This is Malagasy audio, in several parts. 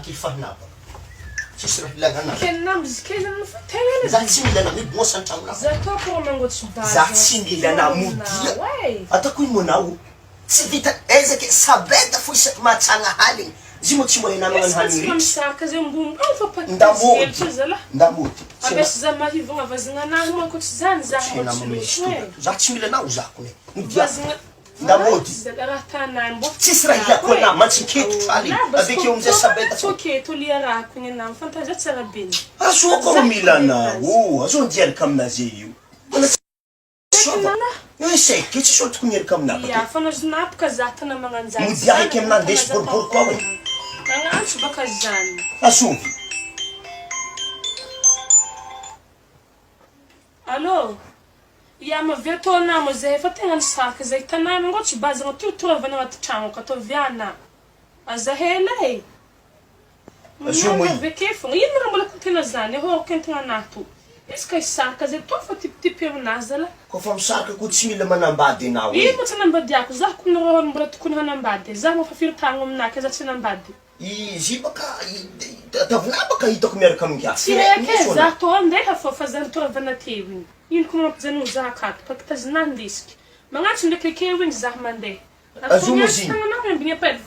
Ankilifahinà baka. Tsisy raha ilagna anà. Kenina mizika izy amin'ny fategna. Za tsy mila anà miboasa an-tragnonà. Za toa ko mangotsy base. Za tsy mila anà modia. Ataoko ino moa anao? Tsy vita ezaka e, sabeda fo isaky mahatsagna haligny, zy moa tsy mbola hinamagna ny haligny rehetra. Nda mody, nda mody. Tsy hinamagna izy to, za tsy mila anao za kone, modia, nda mody. Tsisy raha ilako anah, mantsinketotro haligny, avekeo amizay sabeda fo. Azoa koa mila anao, azoa andiaraka aminazy io. Echec ke tsisy olo tokony hiaraka aminah bakeo. Ya fa nazonapoka za tana magnanjany Modia heky aminah ndesy boribory koa oe. Nagnantso baka zany. Azovy. Allô Ya mavia tô anah moa zahay fa tegna nisaraka zahay tanàna ngô tsy bazagna torotoroavana agnaty tragno akato avia anah Aza hela e. Zo moa Miandry avy ake fogna. Ino raha mbola kotena zany ahoroko entigna anahy to. Izy ka hisaraka zay tô fa tipitipy aminahy zalah. Koa fa misaraka koa tsy mila manambady enao e. Ino moa tsy hanambadiako, zah kony rô mbola tokony hanambady e, zah moa fa firy tagno aminahy ke zah tsy hanambady. Izy baka ataovina baka hitako miaraka amin'ingahy. Tsy raiky e, zah tô andeha fô fa zah nitoravana teo igny. Ino ko mampijanogno zah akato, pakitazinahy ndesiky. Magnantso ndraiky akeo igny zah mandeha. Azo moa zigny.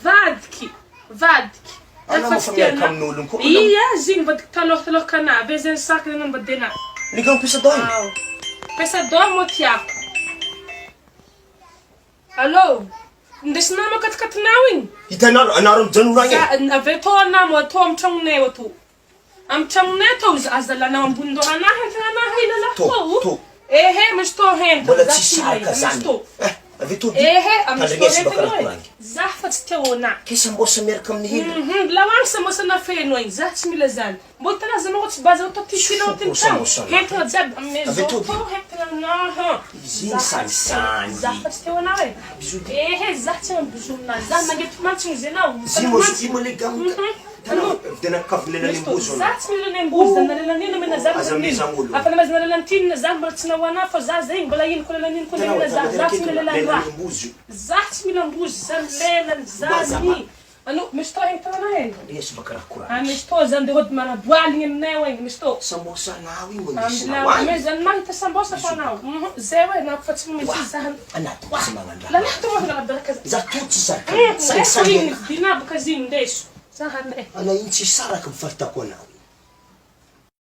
Vadiky, vadiky. Anao moa fa miaraka amin'olon koa. Ia, zigny vadiky taloha taloha kana, avy zay nisaraka nanambady anah. Liga mpisador igny? Ao. Mpisador moa tiako. Allô, indesinao makatikatinao igny? Hitanao, anaro mijanona agny e. Za, avy atô anah moa atô amy tragnonay atô. Amy tragnonay atô izy aza alanao ambonin-dohanah entigna anah hila lah Tô, tô. tô. Ehe misy tô hentana, Mbola za tsy tsy mila saraka misy zany. tô. Eh, avy atô di. Ehe misy tô Tandrignesy baka hentana raha e. koragny. Za fa tsy tia ônah. Ke sambosa miaraka amin'ny hila. Hum, la agny sambosa nafeno agny, za tsy mila zany. Mbô hitanah za manko tsy baza atao ty kilo Foko ty tragno. sambosa Hentana jiaby amy Avy maison atô di. tô hentana anah. Izy iny sanisany. Za fa tsy tia ônah e. Bisous di. Ehe za tsy hagnano bisous aminazy, za magnety mantsy ozy anao. Zy moa zy moa le gamoka. Za tsy mila lelan'embozy na lelan'ino omena za Aza mbola meza ino olo. afa namezana lelan'tinina za mbola tsy nahoana fa za zegny mbola ino ko lelan'ino ko Tanao omena za tana za tsy mila lelan'ny raha lelan'embozy. za tsy mila mbozy za lelany zany ano misy tô hegny tagnana hegny Resy baka raha a koragny. misy tô za ndeha hody maraboaligny aminay ao hegny misy tô Sambosa anao io andesinao agny. amezany mahita sambosa fa anao zay hoe anao fa tsy misy za Anao to tsy magnano raha. lalahy tô mahangala baraka za Za to tsy saraka. ndeso Sangisangy igny vidinà baka zigny ndeso za handeha. Anao iny tsy saraka ny fahitako anao.